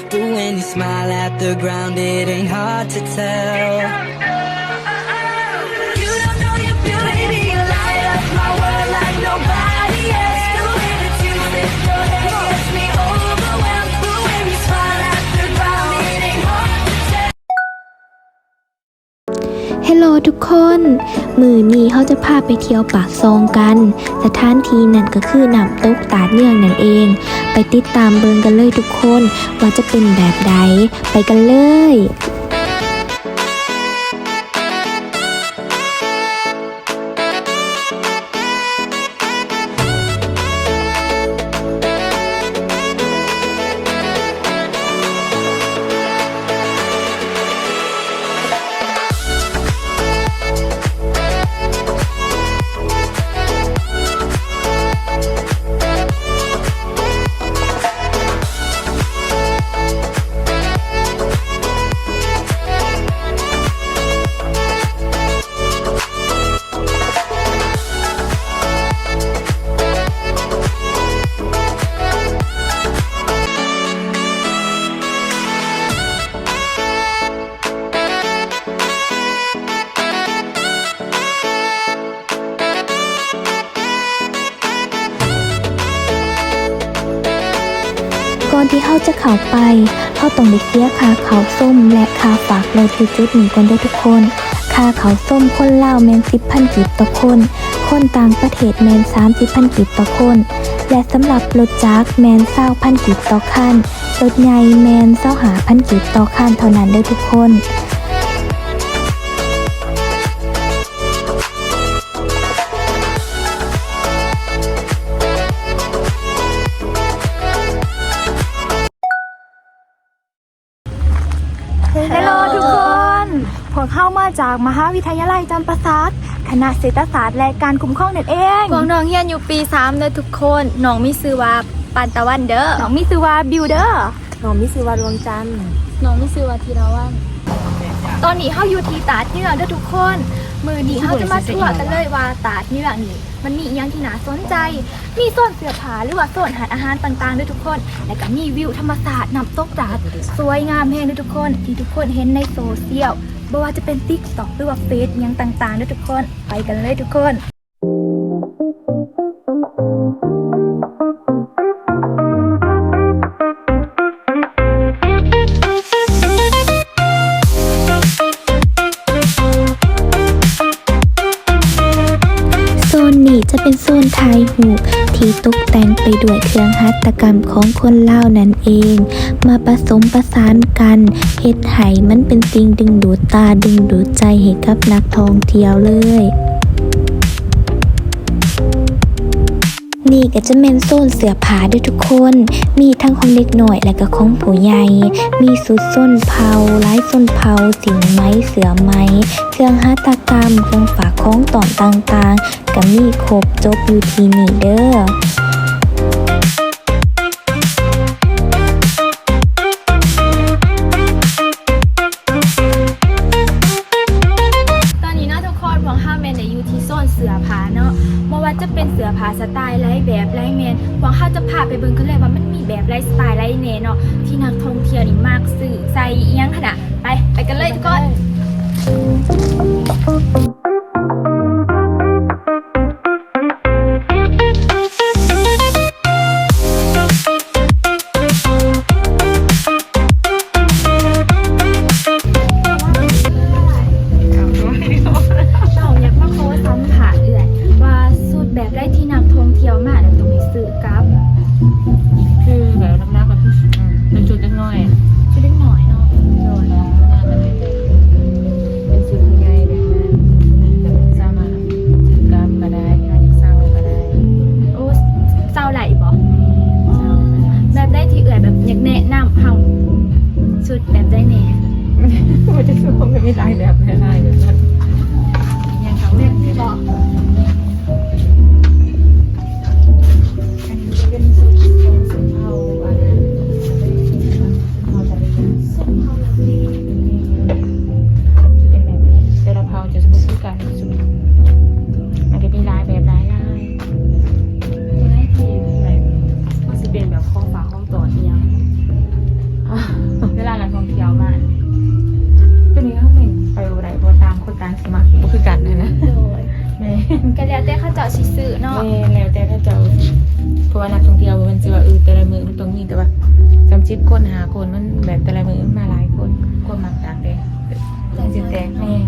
But when you smile at the ground, it ain't hard to tell. You don't know your beauty, you light up my world like nobody else. The way that you flip your hair gets me overwhelmed. But when you smile at the ground, it ain't hard to tell. Hello ທຸກຄົນ, ມື້ນີ້ເຮົາຈະພາໄປທ່ຽວປາກຊ່ອງກັນ. ສະຖານທີ່ນັ້ນກໍຄືນ້ຳຕົກຕາດເຍືອງນັ້ນເອງ. ໄປຕິດຕາມເບິ່ງກັນເລີຍທຸກຄົນ ວ່າຈະເປັນແບບໃດ. ໄປກັນເລີຍ. ກ່ອນທີ່ເຮົາຈະເຂົ້າໄປ, ເຮົາຕ້ອງໄດ້ເສຍຄ່າເຂົ້າຊົມ ແລະ ຄ່າຝາກລົດຢູ່ຈຸດນີ້ກ່ອນເດີ້ທຸກຄົນ. ຄ່າເຂົ້າຊົມຄົນລາວແມ່ນສິບພັນກີບຕໍ່ຄົນ, ຄົນຕ່າງປະເທດແມ່ນສາມສິບພັນກີບຕໍ່ຄົນ ແລະ ສຳລັບລົດຈັກແມ່ນຊາວພັນກີບຕໍ່ຄັນ, ລົດໃຫຍ່ແມ່ນຊາວຫ້າພັນກີບຕໍ່ຄັນເທົ່ານັ້ນເດີ້ທຸກຄົນ. ເຮລໂລທຸກຄົນ, ພວກເຮົາມາຈາກມະຫາວິທະຍາໄລຈຳປາສັກ, ຄະນະເສດຖະສາດ ແລະ ການຄຸ້ມຄອງນັ້ນເອງ. ພວກນ້ອງຮຽນຢູ່ປີສາມເດີ້ທຸກຄົນ. ນ້ອງມີຊື່ວ່າປານຕາວັນເດີ້. ນ້ອງມີຊື່ວ່າບິວເດີ້. ນ້ອງມີຊື່ວ່າດວງຈັນ. ນ້ອງມີຊື່ວ່າທີລາວັນ. ຕອນນີ້ເຮົາຢູ່ທີ່ຕາດເຍືອງເດີ້ທຸກຄົນ. ມື້ນີ້ເຮົາຈະມາທົວກັນເລີຍວ່າຕາດເຍືອງນີ້ ມັນມີອີ່ຫຍັງທີ່ໜ້າສົນໃຈ, ມີໂຊນເສື້ອຜ້າ ຫຼືວ່າໂຊນຮ້ານອາຫານຕ່າງໆເດີ້ທຸກຄົນ, ແລ້ວກໍມີວິວທຳມະຊາດນ້ຳຕົກຕາດສວຍງາມແຮງເດີ້ທຸກຄົນ ທີ່ທຸກຄົນເຫັນໃນໂຊຊຽວ, ບໍ່ວ່າຈະເປັນຕິກຕັອກ ຫຼືວ່າເຟສຫຍັງຕ່າງໆເດີ້ທຸກຄົນ. ໄປກັນເລີຍທຸກຄົນ. ໂຊນນີ້ຈະເປັນໂຊນຖ່າຍຮູບທີ່ຕົກແຕ່ງໄປດ້ວຍເຄື່ອງຫັດຖະກຳຂອງຄົນລາວນັ້ນເອງ, ມາປະສົມປະສານກັນ ເຮັດໃຫ້ມັນເປັນສິ່ງດຶງດູດຕາດຶງດູດໃຈໃຫ້ກັບນັກທ່ອງທ່ຽວເລີຍ. ນີ້ກໍຈະແມ່ນໂຊນເສື້ອຜ້າເດີ້ທຸກຄົນ, ມີທັງຂອງເດັກນ້ອຍ ແລະກໍຂອງຜູ້ໃຫຍ່, ມີຊຸດຊົນເຜົ່າ, ລາຍຊົນເຜົ່າ, ສິ້ນໄໝ, ເສື້ອໄໝ, ເຄື່ອງຫັດຖະກຳ, ເຄື່ອງຝາກຂອງຕ້ອນຕ່າງໆ ກໍມີຄົບຈົບຢູ່ທີ່ນີ້ເດີ້. ຕອນນີ້ເນາະທຸກຄົນ, ພວກເຮົາແມ່ນໄດ້ຢູ່ທີ່ໂຊນເສື້ອຜ້າເນາະ, ບໍ່ວ່າຈະເປັນເສື້ອຜ້າສະໄຕລ໌ໃດແບບໃດແມ່ນ ພວກເຮົາຈະພາໄປເບິ່ງກັນເລີຍວ່າມັນມີແບບໃດສະໄຕລ໌ໃດແດ່ເນາະ ທີ່ນັກທ່ອງທ່ຽວນີ້ມັກຊື້ໃສ່ອີ່ຫຍັງຫັ້ນນະ. ໄປ ໄປກັນເລີຍທຸກຄົນ. ເຮົາຢາກມາຂໍສຳພາດເອື້ອຍວ່າຊຸດແບບໃດທີ່ນັກທ່ອງທ່ຽວມາແລ້ວຕ້ອງໄດ້ຊື້ກັບ? ຄືແບບຫຼັກໆກໍຄື ເປັນຊຸດເດັກນ້ອຍ ຊຸດເດັກນ້ອຍເນາະ. ໂດຍ ເປັນຊຸດຜູ້ໃຫຍ່ແບບນັ້ນ ກໍສາມາດຊື້ກັບກໍໄດ້ ເຮົາຢາກເຊົ່າກໍໄດ້. ໂອ້ ເຊົ່າໄດ້ບໍ່? ເຊົ່າໄດ້. ແບບໃດທີ່ເອື້ອຍແບບຢາກແນະນຳເຮົາ ຊຸດແບບໃດແດ່? ໂອ້ຍ ຈະຊຸດຄົງກໍມີຫຼາຍແບບ ຫຼາຍໆແບບນັ້ນ. ຍັງເຂົ້າເລື່ອງຢູ່ບໍ່? ອັນນີ້ຈະເປັນຊຸດຂອງຊົນເຜົ່າ ອັນນັ້ນ ເຮົາຈະເປັນ ເປັນແບບນີ້ ແຕ່ລະເຜົ່າຈະບໍ່ຄືກັນ. ມັນກໍມີຫຼາຍແບບຫຼາຍລາຍ. ຕົວໃດທີ່ແບບ ມັນຊິເປັນແບບຂອງຝາກຂອງຕ້ອນອີ່ຫຍັງ. ນັກທ່ອງທ່ຽວມາ ຕົວນີ້ເຮົາເຫັນໄປບໍ່ໄດ້ ເພາະຕ່າງຄົນຕ່າງຊິມັກບໍ່ຄືກັນຫັ້ນນະ. ໂດຍ ແມ່ນ ກໍແລ້ວແຕ່ເຂົາເຈົ້າຊິຊື້ເນາະ. ແມ່ນ ແລ້ວແຕ່ເຂົາເຈົ້າ ເພາະວ່ານັກທ່ອງທ່ຽວມັນຊິວ່າ ເອີ ແຕ່ລະມື້ມັນຕ້ອງມີ ແຕ່ວ່າສາມສິບຄົນ ຫ້າຄົນ ມັນແບບແຕ່ລະມື້ມັນມາຫຼາຍຄົນ ຄວາມມັກຕ່າງແຕ່ ມັນຊິແຕກ ແມ່ນ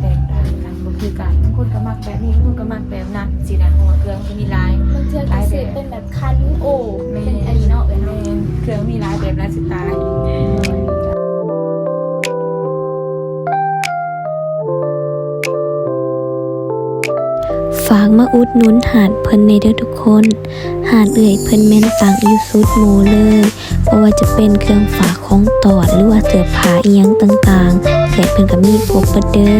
ແຕກຕ່າງກັນ ບໍ່ຄືກັນ. ບາງຄົນກໍມັກແບບນີ້ ບາງຄົນກໍມັກແບບນັ້ນ ຊີ້ນະ ເພາະວ່າເຄື່ອງມັນມີຫຼາຍ ບາງເທື່ອກໍຊື້ເປັນແບບ ຄັນໂອ ແມ່ນ ເປັນອັນນີ້ເນາະ ເອີຍເນາະ ແມ່ນ ເຄື່ອງມີຫຼາຍແບບຫຼາຍສະໄຕ. ຝາກມາອຸດໜູນຮ້ານເພິ່ນແດ່ເດີທຸກຄົນ. ຮ້ານເອື້ອຍເພິ່ນແມ່ນຕັ້ງຢູ່ສຸດໝູ່ເລີຍ, ບໍ່ວ່າຈະເປັນເຄື່ອງຝາກຂອງຕອນ ຫຼືວ່າເສື້ອຜ້າອີ່ຫຍັງຕ່າງໆ ເອື້ອຍເພິ່ນກໍມີຄົບເບິດເດີ.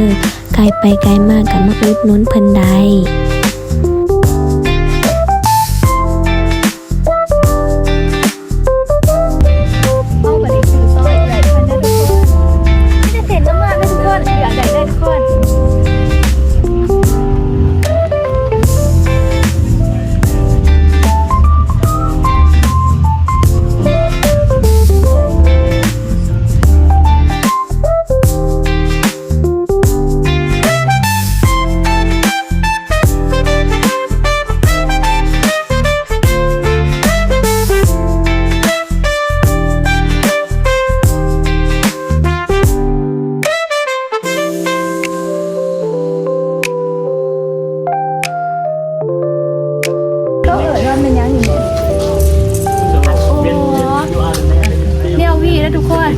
ໃກ້ໄປໃກ້ມາກໍມາອຸດໜູນເພິ່ນໄດ້. ເຮົາກໍໄດ້ຊື້ຊອຍເອື້ອຍເພິ່ນເດີທຸກຄົນ. ມີແຕ່ເສັ້ນງາມໆເດີທຸກຄົນ ເລືອກໄດ້ເລີຍທຸກຄົນ. ເຂົາເອີ້ນວ່າແມ່ນຫຍັງນີ້ແມ່? ໂອ້ ແນວຫວີເດີທຸກຄົນ.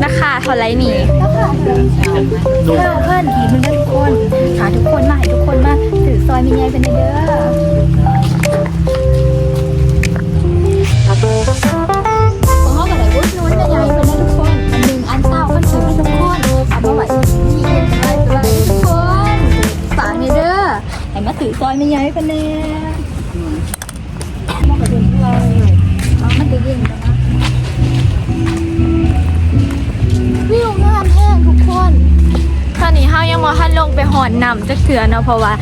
ລາຄາເທົ່າໃດນີ້? ລາຄາເທົ່າໃດ? ເພິ່ນອີກເບິ່ງເດີທຸກຄົນ. ພາທຸກຄົນມາ ໃຫ້ທຸກຄົນມາຊື້ຊອຍແມ່ໃຫຍ່ເພິ່ນແດ່ເດີ. ພວກເຮົາກໍໄດ້ອຸດໜູນແມ່ໃຫຍ່ເພິ່ນເດີທຸກຄົນ. ອັນໜຶ່ງອັນເກົ້າພັນກີບເດີທຸກຄົນ. ເອົາມາໄວ້ທີ່ເພິ່ນກໍໄດ້ ທຸກຄົນ. ຝາກແດ່ເດີ. ໃຫ້ມາຊື້ຊອຍແມ່ໃຫຍ່ເພິ່ນແດ່. ມັນກໍເຢັນ ມັນກໍເຢັນແລ້ວນະ. ວິວງາມແຮງທຸກຄົນ. ຕອນນີ້ເຮົາຍັງບໍ່ທັນລົງໄປຮອດນ້ຳຈັກເທື່ອເນາະ ເພາະວ່າ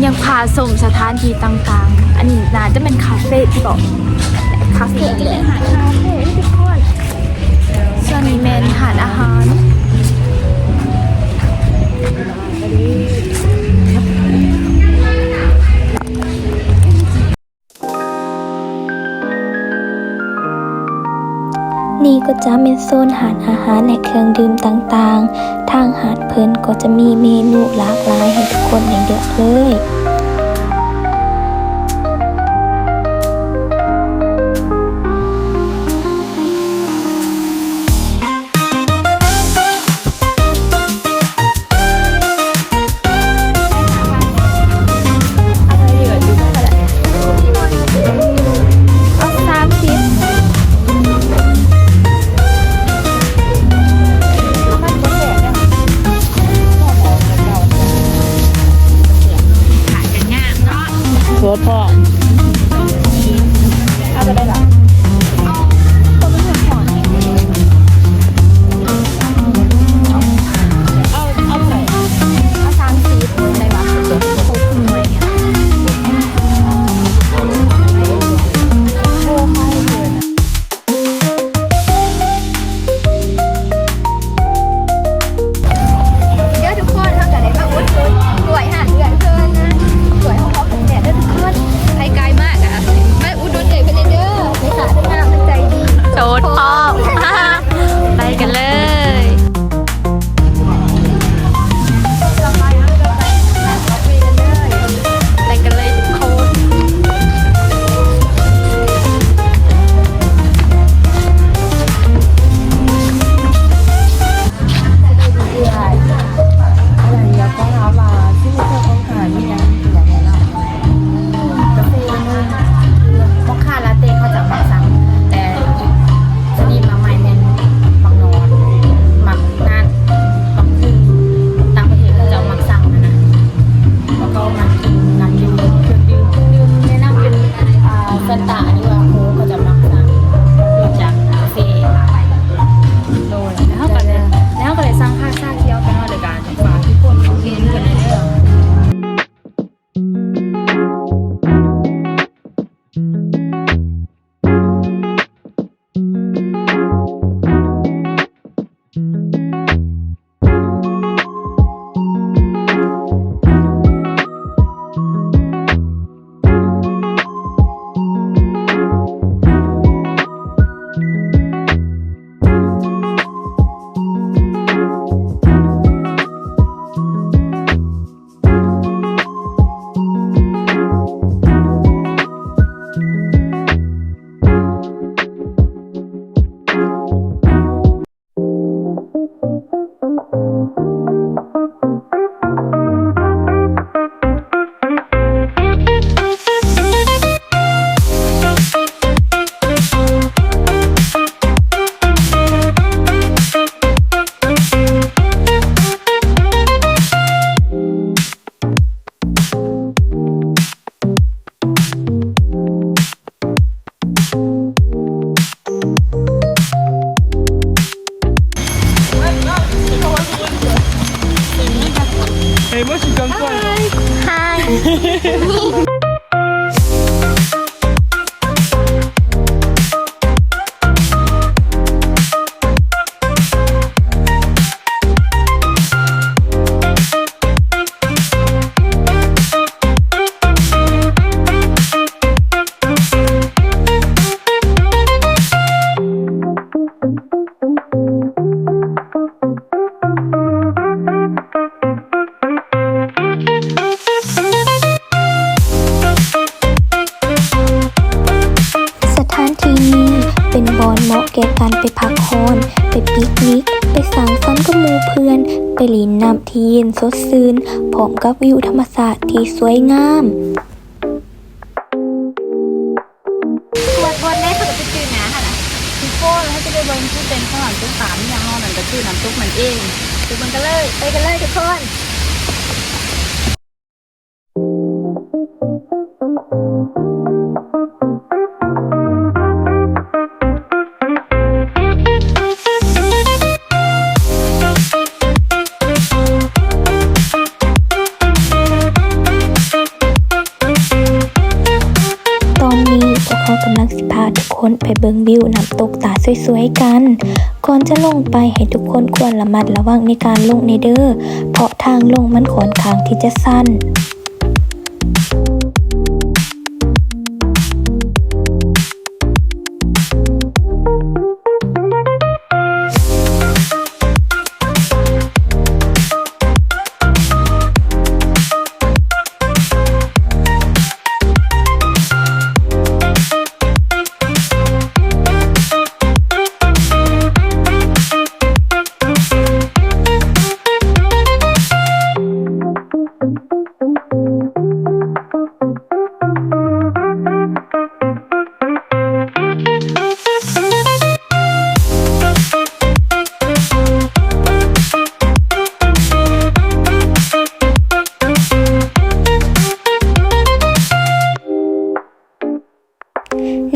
ຍັງພາຊົມສະຖານທີ່ຕ່າງໆ. ອັນນີ້ໜ້າຈະແມ່ນຄາເຟບໍ? ຄາເຟແຫຼະ ຄາເຟທຸກຄົນ. ສ່ວນນີ້ແມ່ນຮ້ານອາຫານ. ນີ້ກໍຈະແມ່ນໂຊນຮ້ານອາຫານ ແລະ ເຄື່ອງດື່ມຕ່າງໆ. ທາງຮ້ານເພິ່ນກໍຈະມີເມນູຫຼາກຫຼາຍໃຫ້ທຸກຄົນໄດ້ເລືອກເລີຍ. ໂສດພ້ອມ. ເອົາຕົວໃດລະ? ເອົາຕົວນີ້ກ່ອນ. ເອົາ ເອົາເທົ່າໃດ? ເອົາສາມສິບໄດ້ບໍ່? ຄົບໜ່ວຍ. ເດີທຸກຄົນ ເຮົາກໍໄດ້ມາອຸດໜູນກ້ວຍຮ້ານເອື້ອຍເພິ່ນນະ ກ້ວຍຫອມໆແດດເດີທຸກຄົນ. ໃຜໄກມາກະມາອຸດໜູນເອື້ອຍເພິ່ນແດ່ເດີ ແມ່ຄ້າເພິ່ນງາມ ເພິ່ນໃຈດີ. ໂສດພ້ອມ. ໄປກັນເລີຍ. ໄປກັນເລີຍທຸກຄົນ. ກາເຟ ມອກຄາລາເຕ້ ເຂົາເຈົ້າມັກສັ່ງແຕ່ຊະນິດມາໃໝ່ ສັນໄປພັກຜ່ອນ, ໄປປິກນິກ, ໄປສັງສັນກັບໝູ່ເພື່ອນ, ໄປຫຼິ້ນນ້ຳທີ່ເຢັນສົດຊື່ນ ພ້ອມກັບວິວທຳມະຊາດທີ່ສວຍງາມ. ກວດບ່ອນໃດເຂົາກໍຈະຈື່ໜ້າຫັ້ນນະ. ທຸກຄົນ ເຮົາຈະໄປເບິ່ງຈຸດເດັ່ນຂອງນ້ຳຕົກຕາດເມືອງເຮົານັ້ນ ກໍຄືນ້ຳຕົກນັ້ນເອງ. ໄປເບິ່ງກັນເລີຍ, ໄປກັນເລີຍທຸກຄົນ. ຕອນນີ້ພວກເຮົາກຳລັງຊິພາທຸກຄົນໄປເບິ່ງວິວນ້ຳຕົກຕາດສວຍໆກັນ. ກ່ອນຈະລົງໄປ ໃຫ້ທຸກຄົນຄວນລະມັດລະວັງໃນການລົງແດ່ເດີ້ ເພາະທາງລົງມັນຂ້ອນຂ້າງທີ່ຈະຊັນ.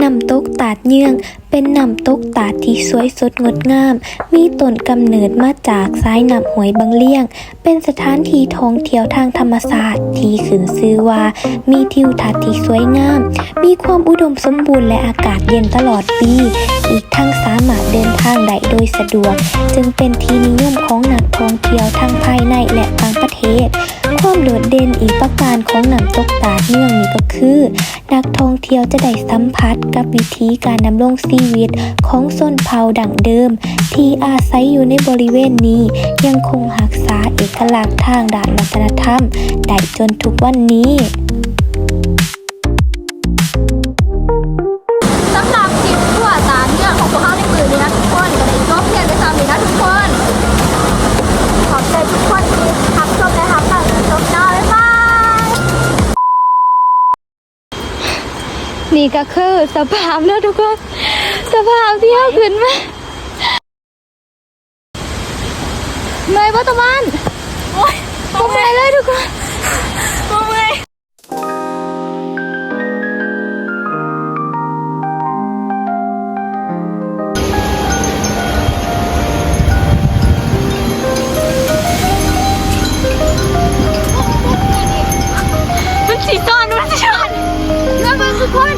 ນ້ຳຕົກຕາດເຍືອງ ເປັນນ້ຳຕົກຕາດທີ່ສວຍສົດງົດງາມ, ມີຕົ້ນກຳເນີດມາຈາກສາຍນ້ຳຫ້ວຍບັງລຽງ, ເປັນສະຖານທີ່ທ່ອງທ່ຽວທາງທຳມະຊາດທີ່ຂຶ້ນຊື່ວ່າມີທິວທັດທີ່ສວຍງາມ, ມີຄວາມອຸດົມສົມບູນ ແລະ ອາກາດເຢັນຕະຫຼອດປີ, ອີກທັງສາມາດເດີນທາງໄດ້ໂດຍສະດວກ, ຈຶ່ງເປັນທີ່ນິຍົມຂອງນັກທ່ອງທ່ຽວທັງພາຍໃນ ແລະ ຕ່າງປະເທດ. ຄວາມໂດດເດັ່ນອີກປະການຂອງນ້ຳຕົກຕາດເຍືອງນີ້ກໍຄື ນັກທ່ອງທ່ຽວຈະໄດ້ສຳຜັດກັບວິຖີການດຳລົງຊີວິດຂອງຊົນເຜົ່າດັ້ງເດີມທີ່ອາໄສຢູ່ໃນບໍລິເວນນີ້, ຍັງຄົງຮັກສາເອກະລັກທາງດ້ານວັດທະນະທຳໄດ້ຈົນທຸກວັນນີ້. ສຳລັບຄລິບທົວຕາດເມືອງຂອງພວກເຮົາໃນມື້ນີ້ນະທຸກຄົນ ກໍໄດ້ຈົບພຽງແຕ່ສ່ຳນີ້ນະທຸກຄົນ. ຂອບໃຈທຸກຄົນທີ່ຮັບຊົມ ແລະ ຮັບຟັງຈົນຈົບເນາະ. ບາຍບາຍ. ນີ້ກໍຄືສະພາບເນາະທຸກຄົນ ສະພາບທີ່ເຮົາຂຶ້ນມາ. ເມື່ອຍບໍ່ຕາມານ? ໂອ້ຍ ບໍ່ເມື່ອຍເລີຍທຸກຄົນ ບໍ່ເມື່ອຍ. ມັນຊິຊ້ອນ ມັນຊິຊ້ອນ. ລະວັງທຸກຄົນ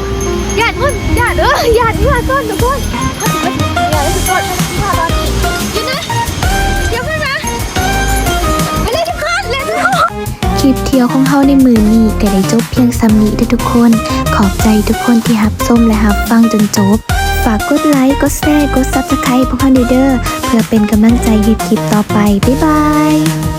ຢ້ານມັນ ຢ້ານ ເອີ ຢ້ານ ຢ້ານຊ້ອນທຸກຄົນ ຢ້ານທຸກຄົນ ຢ່າເລີຍທຸກຄົນ ຢ່າເລີຍທຸກຄົນ ຢ່າເລີຍ ຢ່າເພິ່ງນະ ໄປເລີຍທຸກຄົນ ເລີຍທຸກຄົນ. ຄລິບທ່ຽວຂອງເຮົາໃນມື້ນີ້ກໍໄດ້ຈົບພຽງສ່ຳນີ້ເດີ້ທຸກຄົນ. ຂອບໃຈທຸກຄົນທີ່ຮັບຊົມ ແລະ ຮັບຟັງຈົນຈົບ. ຝາກກົດໄລ, ກົດແຊ, ກົດ Subscribe ພວກເຮົາແດ່ເດີ້ ເພື່ອເປັນກຳລັງໃຈເຮັດຄລິບຕໍ່ໄປ. ບາຍບາຍ.